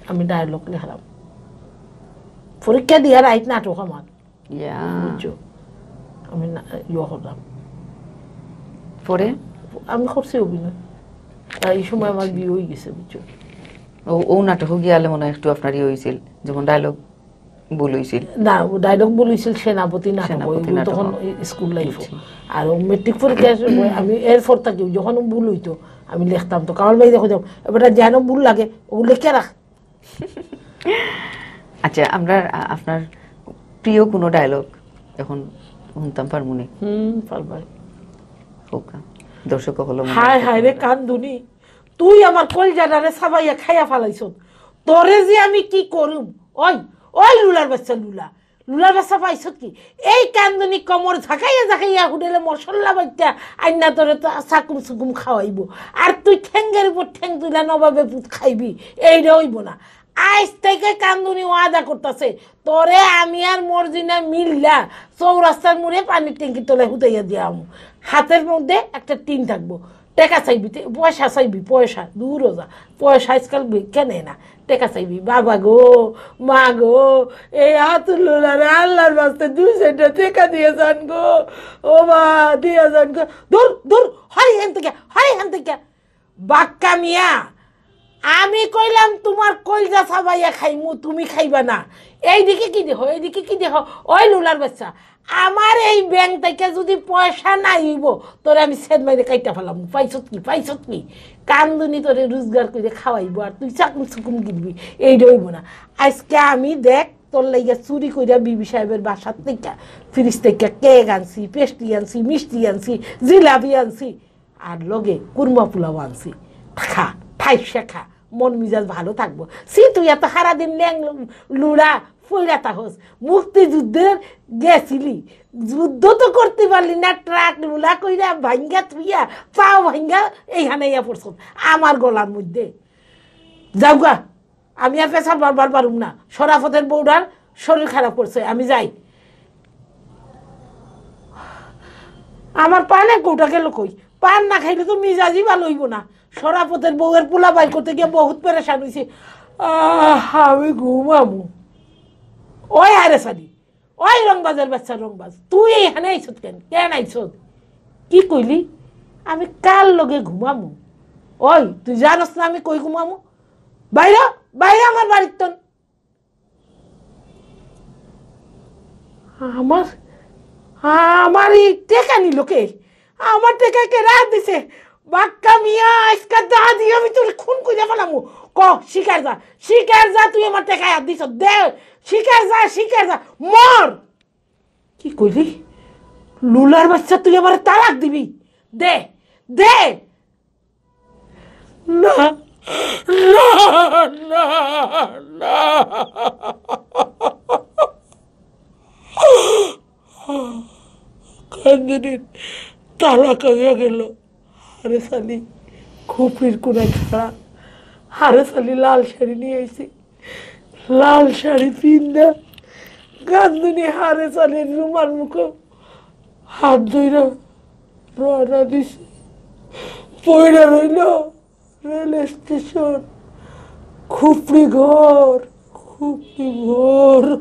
আমি ডায়লগ লেখলাম। পরীক্ষা দিয়া রাইত নাটক আমার, ইয়া। বুঝছো? আমি না, ইয়ে করলাম, পরে আমি করছি অভিনয়। আর এই সময় আমার বিয়ে হয়ে গেছে, বুঝছো? ও, ও নাটক গিয়ালে মনে হয় একটু আপনার ইয়ে হয়েছিল, যেমন ডায়লগ ভুল হয়েছিল। না, ডায়লগ ভুল হয়েছিল সেনাপতি নাটক, সেনাপতি ওইগুলো নাটক। তখন স্কুল লাইফ। আর মেট্রিক পরীক্ষার সময় আমি এর পর থাকি যখন ভুল হইতো আমি লিখতাম, তো কামাল ভাই দেখো যাও, এবার যেন ভুল লাগে ওগুলো লিখে রাখ। আচ্ছা, আমরা, আ-, আপনার প্রিয় কোনো ডায়লগ এখন শুনতাম পারমুনি? হুম, পারবাই। হোক, দর্শক হলো মনে হায় হয়। হায় রে কান্দুনি, তুই আমার কলজাটারে সাবাইয়া খাইয়া ফালাইছত। তোরে যে আমি কি করুম? ওই, ওই লুলার বাচ্চা লুলা, লুলার বাচ্চা পাইছত কি? এই কান্দুনি কমর ঝাঁকাইয়া ঝাঁকাইয়া হোটেলে মশলা বাইটা আইনা তোরে তো সাকুম সুকুম খাওয়াইবো। আর তুই ঠেঙ্গের উপর ঠেং তুইলা নবাবে পুত খাইবি, এইটা হইব না। আইজ থেকে কান্দুনি ওয়াদা করতাছে, তোরে আমি আর মর্জিনা মিল্লা চৌরাস্তার মোড়ে পানির ট্যাঙ্কির তলে হুতাইয়া দিয়া আমু। হাতের মধ্যে একটা টিন থাকবো, টেকা চাইবি, টে-, পয়সা চাইবি, পয়সা, দূর যা, পয়সা আজকাল ভিক্ষা নেয় না, টেকা চাইবি, "বাবা গো, মা গো, এই আতুল লুলারে আল্লাহর বাস্তে দুই চাইরটা টেকা দিয়া যান গো, ও মা, দিয়া যান গো।" দূর, দূর, হরি হেন থেকে, হরি হেন থেকে। বাক্কা মিয়া, আমি কইলাম তোমার কলজা সাবাইয়া খাইমু, তুমি খাইবা না। এইদিকে কি দেহ, এইদিকে কি দেহ? ওই লুলার বাচ্চা, আমার এই ব্যাংক থেকে যদি পয়সা নাই হইব, তোরে আমি সেদ মাইরে কাইটা ফেলাম। পাইছত কি, পাইছত কি? কান্দুনি তোরে রোজগার করে খাওয়াইবো, আর তুই চাকুম চুকুম গিলবি, এইটা হইব না। আজকে আমি দেখ, তোর লাগিয়া চুরি কইরা বিবি সাহেবের বাসার থেকে ফ্রিজ থেকে কেক আনছি, পেস্ট্রি আনছি, মিষ্টি আনছি, জিলাপি আনছি, আর লগে কুরমা পোলাও আনছি। খা, ঠাইসা খা, মন মিজাজ ভালো থাকবো। সি তুই এত সারাদিন ল্যাং লুড়া ফইরা তাহস, মুক্তিযুদ্ধের গেছিলি, যুদ্ধ তো করতে পারলি না, ট্রাক লুলা কইরা ভাঙ্গা থুইয়া, পাও ভাঙ্গা, এইখানে ইয়া পড়ছ আমার গলার মধ্যে। যাওগা, আমি আর পেশাল বারবার পারুম না। শরাফতের বউটার শরীর খারাপ করছে, আমি যাই। আমার পানে কোটা গেল কই? পান না খাইলে তো মিজাজই ভালো হইব না। শরাফতের বউয়ের পোলা বাইর করতে গিয়া বহুত পেরেশান হইছি। আহ, আমি ঘুমামু। ওই আরে সারি, ওই রংবাজের বাচ্চা রংবাজ, তুই এইখানে আইছত কেন? কেন আইছত? কি কইলি? আমি কার লগে ঘুমামু? ওই, তুই জানোস না আমি কই ঘুমামু? বাইরে, বাইরে আমার বাড়ির তন। আমার, আমার ই টেকা নিল কে? আমার টেকা কে রাত দিছে? বাক্কা মিয়া, আজকে দাদি আমি তোর খুন কইরা ফালামু। ক, স্বীকার যা, স্বীকার যা, তুই আমার টেকা হাত দিছ। দে, স্বীকার যা, স্বীকার যা, মর। কি কইলি? লুলার বাচ্চা, তুই আমার তালাক দিবি? দে, দে। না, না, না, না। কান্দুনির তালাক হইয়া গেল। হারেস আলী খুপড়ির কোনায় খাড়া। হারেস আলী লাল শাড়ি নিয়ে আইছে। লাল শাড়ি পিন্দা কান্দুনি হারেস আলীর রুমার মুখো হাত ধইরা রওনা দিছে। পইড়া রইল রেল স্টেশন, খুপড়ি ঘর, খুপড়ি ঘর।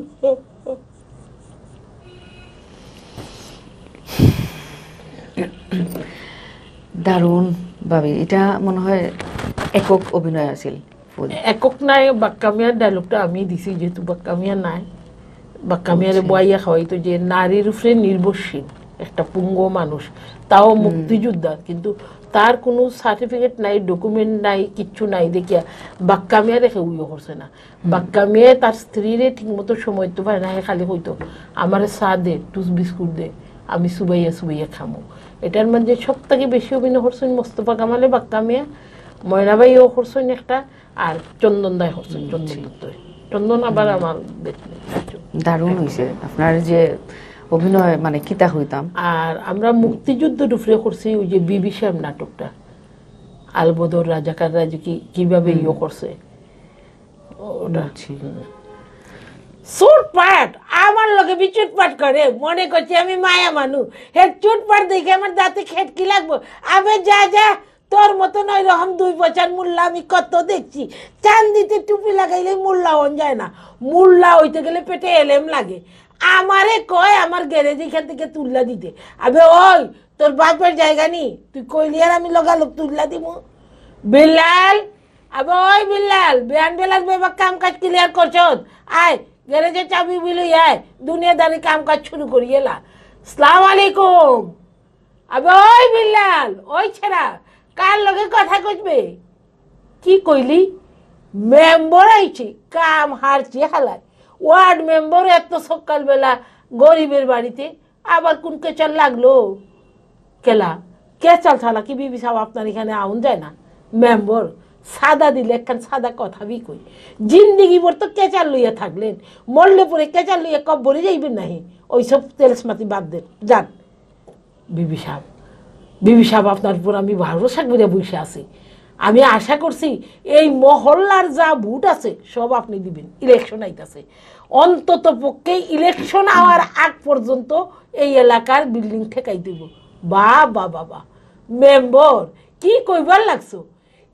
দারুণ ভাবি, এটা মনে হয় একক অভিনয় আছিল। ফুল। একক নায়ক বাক্কা মিয়ার ডায়লগটা আমি দিছি, যেহেতু বাক্কা মিয়া নাই। বাক্কা মিয়ারে বয়াইয়া খাওয়াইতো যে নারীর উপরে নির্ভরশীল একটা পুঙ্গ মানুষ, তাও মুক্তিযোদ্ধা, কিন্তু তার কোনো সার্টিফিকেট নাই, ডকুমেন্ট নাই, কিচ্ছু নাই দেখিয়া বাক্কা মিয়ারে কেউ ইয়ে করছে না। বাক্কা মিয়া তার স্ত্রীরে ঠিকমতো সময় দিতে পারে না, হে খালি কইতো, "আমারে চা দে, টুস বিস্কুট দে, আমি চুবাইয়া চুবাইয়া খামু।" এটার মাঝে সব থাকি বেশি অভিনয় করছইন মোস্তফা কামালে বাক্কা মিয়া, ময়না ভাইও করছইন একটা, আর চন্দন দায় করছইন, চন্দন দত্ত। চন্দন আবার আমার বেতনে। দারুণ হইছে আপনার যে অভিনয়, মানে কিতা হইতাম। আর আমরা মুক্তিযুদ্ধর উপরে করছি ওই যে বিবি সাহেব নাটকটা, আলবদর রাজাকাররা যে কি কিভাবে ইয়ে করছে ওটা। চুটপাট, আমার লগে বি চুটপাট করে, মনে করছে আমি মায়া মানু। হে চুটপাট দেখে আমার দাঁতে খেটকি লাগবো। আবে যা যা, তোর মতন ওই রকম দুই পয়সার মোল্লা আমি কত দেখছি। চান্দিতে টুপি লাগাইলে মোল্লা হন যায় না, মোল্লা হইতে গেলে পেটে এলেম লাগে। আমারে কয় আমার গ্যারেজ এখান থেকে তুল্লা দিতে। আবে ওই, তোর বাপের জায়গা নি, তুই কইলি আর আমি লগালগ তুল্লা দিমু। বিলাল, আবে ওই বিলাল, বিয়ান বেলার বেবা কাম কাজ ক্লিয়ার করছত। আয়, গ্যারেজে চাবি বিলি আয়, দুনিয়াদারি কাম কাজ শুরু করি এলা। সালাম আলাইকুম। আবে ওই বিলাল, ওই ছেড়া, কার লগে কথা কইবে? কি কইলি? মেম্বর আইছে, কাম হারছে হালায়। ওয়ার্ড মেম্বর এত সকালবেলা গরিবের বাড়িতে আবার কোন কেচাল লাগলো? কেলা, কেচাল ছাড়া কি বিবি সাহেব আপনার এখানে আউন যায় না? মেম্বর, সাদা দিলে একখান সাদা কথা বি কই। জিন্দিগি ভর তো কেচাল লইয়া থাকলেন, মরলে পরে কেচাল লইয়া কবরে যাইবেন নাহি? ওইসব তেলসমাতি বাদ দেন, যান। বিবি সাহেব, বিবি সাহেব, আপনার উপর আমি ভরসা করে বসে আছি। আমি আশা করছি এই মহল্লার যা ভোট আছে সব আপনি দিবেন, ইলেকশন আইতাছে। অন্তত পক্ষে ইলেকশন আওয়ার আগ পর্যন্ত এই এলাকার বিল্ডিং ঠেকাই দিব। বা বা বা বা, মেম্বর, কি কইবার লাগছো?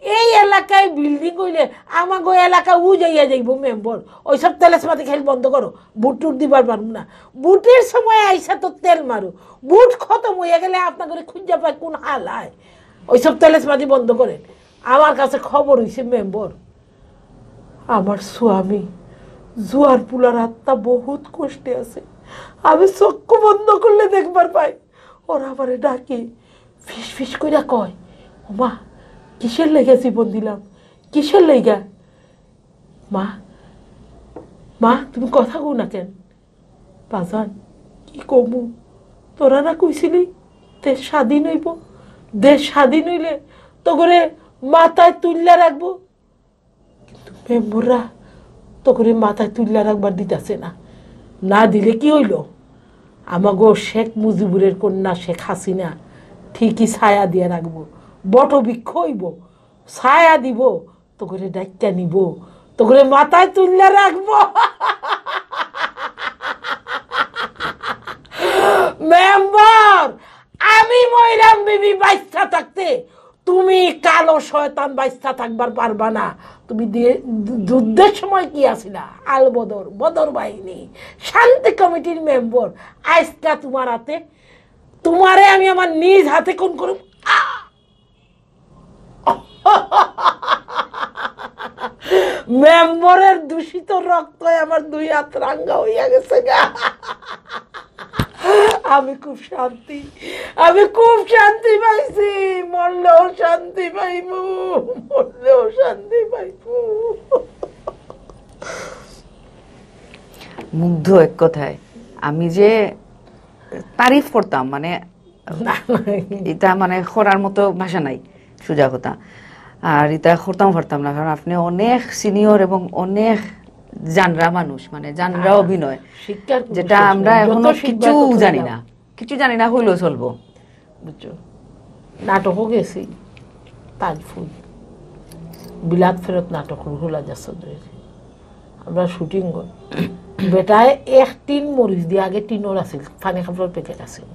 এই এলাকায় বিল্ডিং হইলে আমাগো এলাকা উজাইয়া যাইব মেম্বর। ওইসব তেলেসমাতি খেল বন্ধ করো, ভোট টুট দিবার পারবো না। ভোটের সময় আইসা তো তেল মারো, ভোট খতম হইয়া গেলে আপনাদের খুঁজা পায় কোন হাল হয়? ওইসব তেলেসমাতি বন্ধ করেন। আমার কাছে খবর হইছে মেম্বর, আমার স্বামী জুয়ার পুলার আত্মা বহুত কষ্টে আছে। আমি চক্ষু বন্ধ করলে দেখবার পাই, ওরা আমারে ডাকে, ফিস ফিস কইরা কয়, "ও মা, কিসের লেগে জীবন দিলাম? কিসের লেগে?" মা, মা, তুমি কথা কও না কেন? বাজান, কি কমু? তোরা না কইছিলি দেশ স্বাধীন হইব, দেশ স্বাধীন হইলে তো করে মাথায় তুললে রাখবো। কিন্তু মেম্বররা তো করে মাথায় তুললে রাখবার দিতাছে না। না দিলে কি হইল? আমাগো শেখ মুজিবুরের কন্যা শেখ হাসিনা ঠিকই ছায়া দিয়া রাখবো, বটবৃক্ষ হইব, ছায়া দিব, তো করে ডাইক্কা নিব, তো করে মাথায় তুললে রাখবো। মেম্বর, আমি মইরাম বিবি বাইচ্চা থাকতে তুমি কালো শয়তান বাইচ্চা থাকবার পারবা না। তুমি দিয়ে যুদ্ধের সময় কি আছিলা? আল বদর, বদর বাহিনী, শান্তি কমিটির মেম্বর। আজকা তোমার হাতে, তোমারে আমি আমার নিজ হাতে খুন করুম। মেম্বরের দূষিত রক্ত আমার দুই হাত রাঙ্গা হইয়া গেছে গা। আমি খুব শান্তি, আমি খুব শান্তি পাইছি। মরলেও শান্তি পাইমু, মরলেও শান্তি পাইমু। মুগ্ধ এক কথায়। আমি যে তারিফ করতাম, মানে, এটা মানে করার মতো ভাষা নাই, সোজা কথা। আর এটা করতাম পারতাম না, কারণ আপনি অনেক সিনিয়র এবং অনেক জানরা মানুষ, মানে, জানরা অভিনয়, শিক্ষার কোনো যেটা শেষ আমরা নাই। যত এখনো শিখবা কিছু তত জানি লাভ। না, কিছু জানি না হইলেও চলবো। বুঝছো? নাটকও গেছি, তাজফুল, বিলাত ফেরত নাটক, রুহুল আজাদ চৌধুরীর। আমরা শুটিং করি, বেটায় এক টিন মরিচ দিয়া, আগে টিনর আছিল, পানি কাপড়র প্যাকেট আছিল,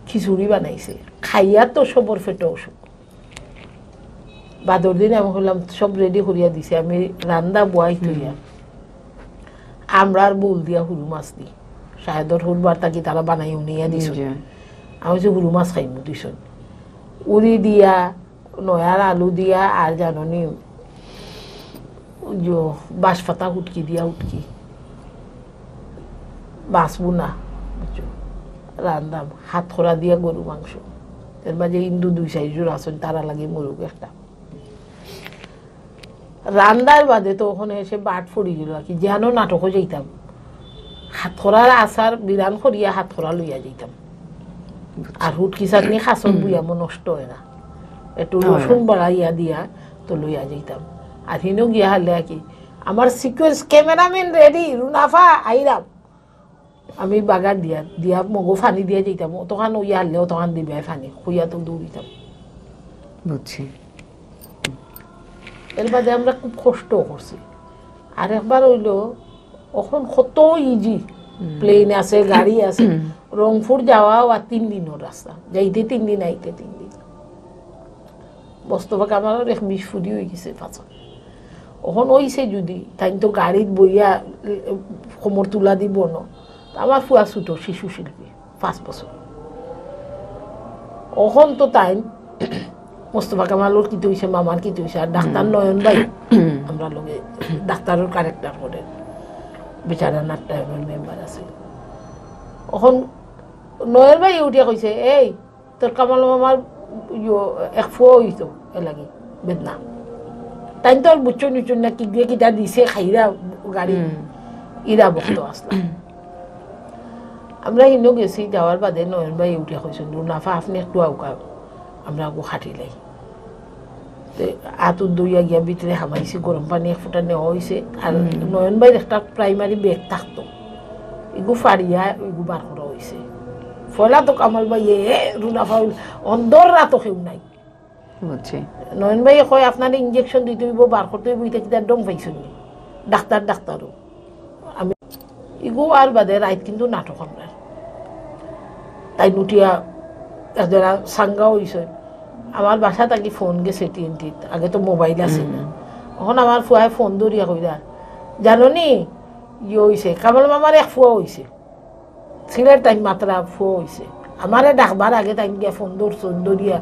খিচুড়ি বানাইছে, খাইয়া তো সবর পেটো অসুখ। বাদর দিন আমি কইলাম, সব রেডি করিয়া দিছে, আমি রান্দা বওয়াই থইয়া আমরার বোল দিয়া হুরু মাছ দি, শায়দর হুরবার থাকি তারা বানাই উনিয়া দিছইন। জি। আমি কইছি, হুরু মাছ খাইমু দিছইন। উরি দিয়া, নয়ার আলু দিয়া, আর জানো নি, ওই যে বাঁশপাতা হুটকি দিয়া হুটকি, মাছ বুনা, বুঝছো? রান্দাম, হাতখরা দিয়া গরু মাংস। এর মাঝে হিন্দু দুই চাইর জুড় আছইন, তারা লাগি মরুক একটা। রান্দার বাদে তো ওখানে এসে বাট পড়ি গেল আর কি, যেন নাটকও যাইতাম। হাতখরার আচার বিরান করিয়া হাতখরা লইয়া যাইতাম। আর হুটকি চাটনি খাসর বুয়ামও নষ্ট হয় না, একটু রসুন বাড়াইয়া দিয়া তো লইয়া যাইতাম। আর হিনো গিয়া হারলে আর কি, আমার সিকোয়েন্স, ক্যামেরাম্যান রেডি, রুনাফা আইরাম। আমি বাগার দিয়া দিয়া মগো পানি দিয়া যাইতাম, অতখান ওই হারলে অতখান দিবে পানি, খুইয়া তো দৌড়িতাম। বুঝছি। এর বাদে আমরা খুব কষ্ট করছি। আর একবার হইলো, এখন কত ইজি, প্লেন আছে, গাড়ি আছে, রংপুর যাওয়া আর তিন দিনর রাস্তা, যাইতে তিন দিন, আইতে তিন দিন। মোস্তফা কামালর এক মিশ ফুরি হয়ে গেছে পাছা। এখন হইছে যদি, তাই তো গাড়িত বইয়া, এ, কোমর তুলা দিব না। তো আমার ফুয়া ছোট শিশু শিল্পী, পাঁচ বছর। এখন তো তাই মোস্তফা কামালর কিতা হইছে, মামার কিতা হইছে, আর ডাক্তার নয়ন ভাই, আমরা লগে ডাক্তারর ক্যারেক্টার করে, বেচারা নাট্যায়নের মেম্বার আছে। এখন নয়ন ভাই উঠিয়া কইছে, "এই, তোর কামাল মামার ইয়ো, এক ফুয়া হইতো, এর লাগি বেদনা।" তাই তো আর বুঝছো নিচুন না, কি দিয়ে কিতা দিছে, খাইরা গাড়ি, ইরা বক্ত আসলা। আমরা হিনো গেছি, যাওয়ার বাদে নয়ন ভাই উঠিয়া কইছেন, "রুনাফা, আপনি একটু আউকা, আমরা আগু খাটিলাই।" তে আত উত ধুইয়া গিয়া ভিতরে হামাইছি, গরম পানি এক ফুটা নেওয়া হইছে। আর নয়ন ভাইর একটা প্রাইমারি ব্যাগ থাকতো, এগু ফাড়িয়া এগু বার করা হইছে। পয়লা তো কামাল ভাই, এ, রুনাফা, অন্দর রাতো কেউ নাই। বুঝছি। নয়ন ভাই কয়, "আপনারে ইঞ্জেকশন দিতে হইব, বার করতে হইব, ইটা কিতা ডং পাইছইন নি?" ডাক্তার, ডাক্তারও। আমি ইগু আর বাদে রাইত কিন্তু নাটক আমরা। তাই নুটিয়া এক জেলা সাঙ্গা হইছে। আমার বাসা থাকি ফোন গেছে টিএনটিত, আগে তো মোবাইল আছে না। এখন আমার ফুয়ায় ফোন ধরিয়া কইরা, "জানো নি, ইয়ে হইছে, কামাল মামার এক ফুয়া হইছে।" সিলেট তাই মাত্রা ফুয়া হইছে। আমারে ডাকবার আগে তাই গিয়া ফোন ধরছইন, ধরিয়া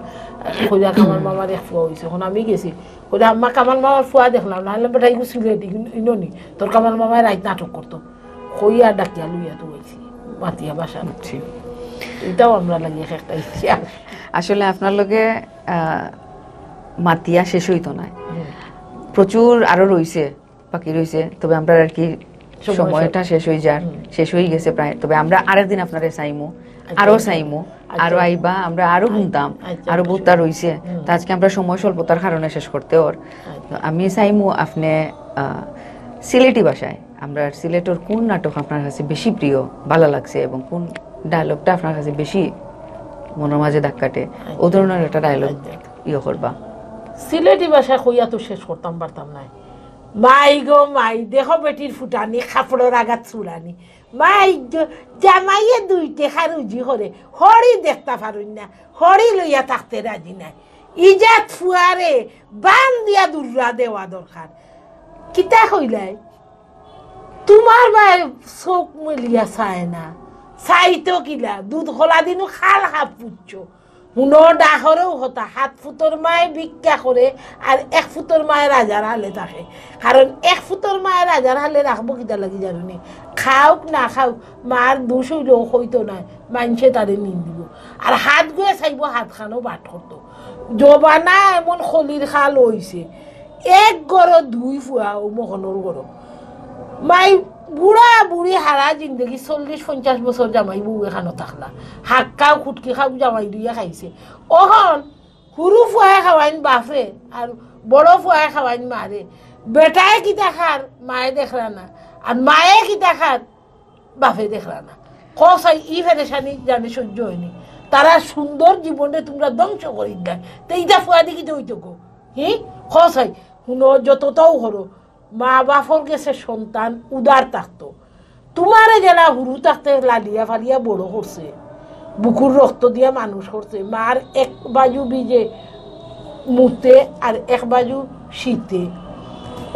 কইরা, "কামাল মামার এক ফুয়া হইছে।" এখন আমি গেছি, কইরা, "আম্মা, কামাল মামার ফুয়া দেখলাম, নাহলে বেটা ইগু সিলেট, ইনো নি, তোর কামাল মামায় রাইত নাটক করতো।" কইয়া ডাকিয়া লইয়া তো হইছি, মাতিয়া বাসা। বুঝছি। এটাও আমরা লাগে একটা ইতিহাস। আসলে আপনার লগে, আহ, মাতিয়া শেষ হইতো না, প্রচুর আরো রইছে, বাকি রইছে। তবে আমরা আর কি, সময় সময়টা শেষ হয়ে যার, শেষ হয়ে গেছে প্রায়। তবে আমরা আরেকদিন আপনারে চাইমু, আরো চাইমু, আরো আইবা, আমরা আরো শুনতাম, আচ্ছা, আরো বহুতটা রইছে। তো আজকে আমরা সময় স্বল্পতার কারণে শেষ করতে ওর। তো আমি চাইমু আপনি, আহ, সিলেটি ভাষায়, আমরা সিলেটর কোন নাটক আপনার কাছে বেশি প্রিয়, ভালো লাগছে এবং কোন ডায়লগটা আপনার কাছে বেশি মনের মাঝে দাগ কাটে, ও ধরনের একটা ডায়লগ ইয়ে করবা। সিলেটি ভাষা কইয়া তো শেষ করতাম পারতাম না। "মাই গো মাই, দেখো বেটির ফুটানি, কাপড়র আগাত চুলানি। মাই গো, জামাইয়ে দুই টেকা রুজি করে, হড়ি দেখতা পারইন না, হড়ি লইয়া থাকতে রাজি নাই। ইজাত ফুয়ারে বান দিয়া দুর্রা দেওয়া দরকার।" কিতা কইলাই? তোমার বায় চোখ মেলিয়া চায় না, চাইতো কিলা? দুধ খোলা দিনও খাল হাফ পুচ্ছ। হুনো ডাহরেও হতা, হাত ফুতর মায়ে ভিক্ষা করে, আর এক ফুতর মায়ে রাজার হালে থাকে। কারণ এক ফুতর মায়ে রাজার হালে রাখবো কিতা লাগি জানো নি? খাউক না খাউক, মার দুষ হইলেও হইতো না, মানষে তারে নিন্দিবো। আর হাত গুয়ে চাইবো, হাত খানো বাট করতো। জমানা এমন খলির খাল অইছে, এক ঘরো দুই ফুয়া, অউ মখনর ঘরো। মাই বুড়া বুড়ি হারা জিন্দেগি চল্লিশ পঞ্চাশ বছর জামাই বউ এখানো থাকলা, হাক্কাও খুটকি খাও জামাই দুইয়া খাইছে। অখন হুরু ফুয়ায় খাওয়াইন বাফে, আর বড় ফুয়ায় খাওয়াইন মারে। বেটায় কিতা খার মায়ে দেখরা না, আর মায়ে কিতা খার বাফে দেখরা না। কও চাই, ই ফেরেশানি জানে সহ্য অয়নি। তারা সুন্দর জীবনে তুমরা ধ্বংস করি দেয়, তে ইটা ফুয়াদি কিতা অইতো গো? হি, কও চাই, হুনো, যততাও করো, মা বাফর গেছে সন্তান উদার থাকতো। তুমারে যেলা হুরু থাকতে লালিয়া ফালিয়া বড় করছে, বুকুর রক্ত দিয়া মানুষ করছে, মার এক বাজু ভিজে মুতে আর এক বাজু শীতে।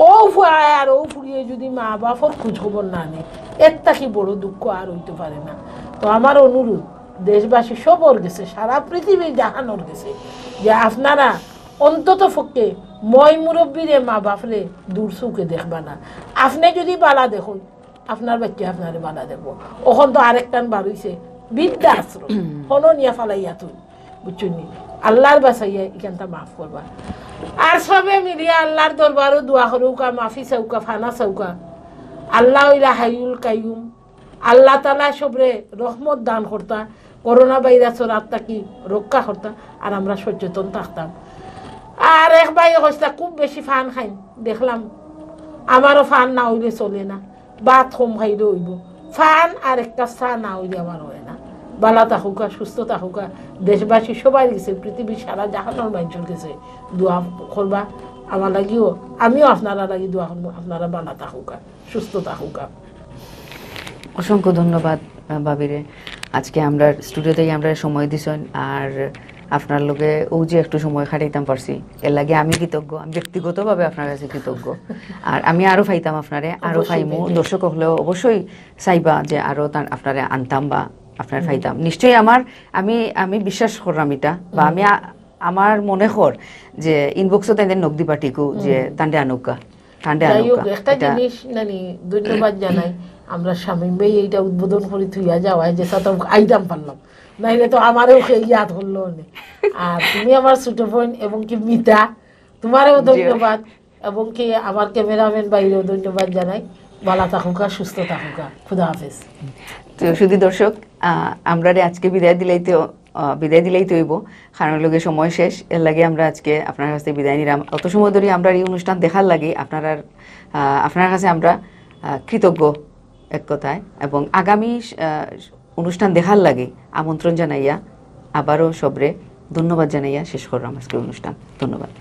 অউ ফুয়ায় আর অউ ফুড়িয়ে যদি মা বাফর খোঁজ খবর না নেয়, এর থাকি বড় দুঃখ আর অইতো পারে না। তো আমার অনুরোধ, দেশবাসী সবর গেছে, সারা পৃথিবীর জাহানর গেছে, যে আপনারা অন্তত পক্ষে ময় মুরব্বীরে, মা বাফরে দূর চউখে দেখবা না। আপনে যদি বালা দেখইন, আপনার বাচ্চায় আপনারে বালা দেখবো। অখন তো আরেকখান বার অইছে, বৃদ্ধাশ্রম, হনো নিয়া ফালাইয়া থুইন, বুঝছইন নি? আল্লার বাচাইয়া ইখানটা মাফ করবা। আর সবে মিলিয়া আল্লার দরবারো দোয়া করউক্কা, মাফি চাউক্কা, ফানা চাউক্কা। আল্লা অইলা হাইয়ুল কাইয়ুম, আল্লা তাআলা সবরে রহমত দান করতা, করোনা ভাইরাসর আত থাকি রক্ষা করতা, আর আমরা সচেতন থাকতাম। আর এক ভাইয়ে কইছলা খুব বেশি পান খাইন, দেখলাম আমারও পান না অইলে চলে না, ভাত কম খাইলে অইবো, পান আর এক কাপ চা না অইলে আমার অয় না। বালা থাকউক্কা, সুস্থ থাকউক্কা, দেশবাসী সবার গেছে, পৃথিবীর সারা জাহানর মানষর গেছে দোয়া করবা আমার লাগিও, আমিও আপনারার লাগি দোয়া করমু, আপনারা বালা থাকউক্কা, সুস্থ থাকউক্কা। অসংখ্য ধন্যবাদ, আহ, ভাবিরে, আজকে আমরার স্টুডিওত আমরারে সময় দিছইন, আর আপনার লগে অউ যে একটু সময় কাটাইতাম পারছি, এর লাগি আমি কৃতজ্ঞ, আমি ব্যক্তিগতভাবে আপনার কাছে কৃতজ্ঞ। আর আমি আরো পাইতাম আপনারে, আরো অবশ্যই পাইমু, পাইবে। দর্শক অকলেও অবশ্যই চাইবা যে আরো তান-, আপনারে আনতাম বা আপনার পাইতাম। নিশ্চয়ই আমার, আমি, আমি বিশ্বাস করলাম ইটা, বা আমি আ-, আমার মনে কর যে ইনবক্সো তাইন নক দিবা ঠিকউ যে তানরে আনউক্কা, তানরে আনউক্কা। যাই হোক, একটা জিনিস নানি ধন্যবাদ জানাই, আমরা শামীম ভাই এইটা উদ্বোধন করি থুইয়া যাওয়ায় যে সাথে আইতাম পারলাম, নাইলে তো আমারেও কেউ ইয়াদ করলো নে। আর তুমি আমার ছোট বোন এবং কি মিতা, তোমারেও ধন্যবাদ, এবং কি আমার ক্যামেরাম্যান ভাইরেও ধন্যবাদ জানাই। বালা থাকউক্কা, সুস্থ থাকউক্কা, খুদা হাফেজ। তো শুধু দর্শক, আহ, আমরারে আজকে বিদায় দিলাইতে, আহ, বিদায় দিলাইতে অইবো, কারণ লগে সময় শেষ। এর লাগি আমরা আজকে আপনার কাছে বিদায় নিলাম। অত সময় ধরি আমরার এই অনুষ্ঠান দেখার লাগি আপনারার, আহ, আপনার কাছে আমরা, আহ, কৃতজ্ঞ এক কথায়, এবং আগামী, আহ, অনুষ্ঠান দেখার লাগি আমন্ত্রণ জানাইয়া আবারও সবরে ধন্যবাদ জানাইয়া শেষ করলাম আজকের অনুষ্ঠান। ধন্যবাদ।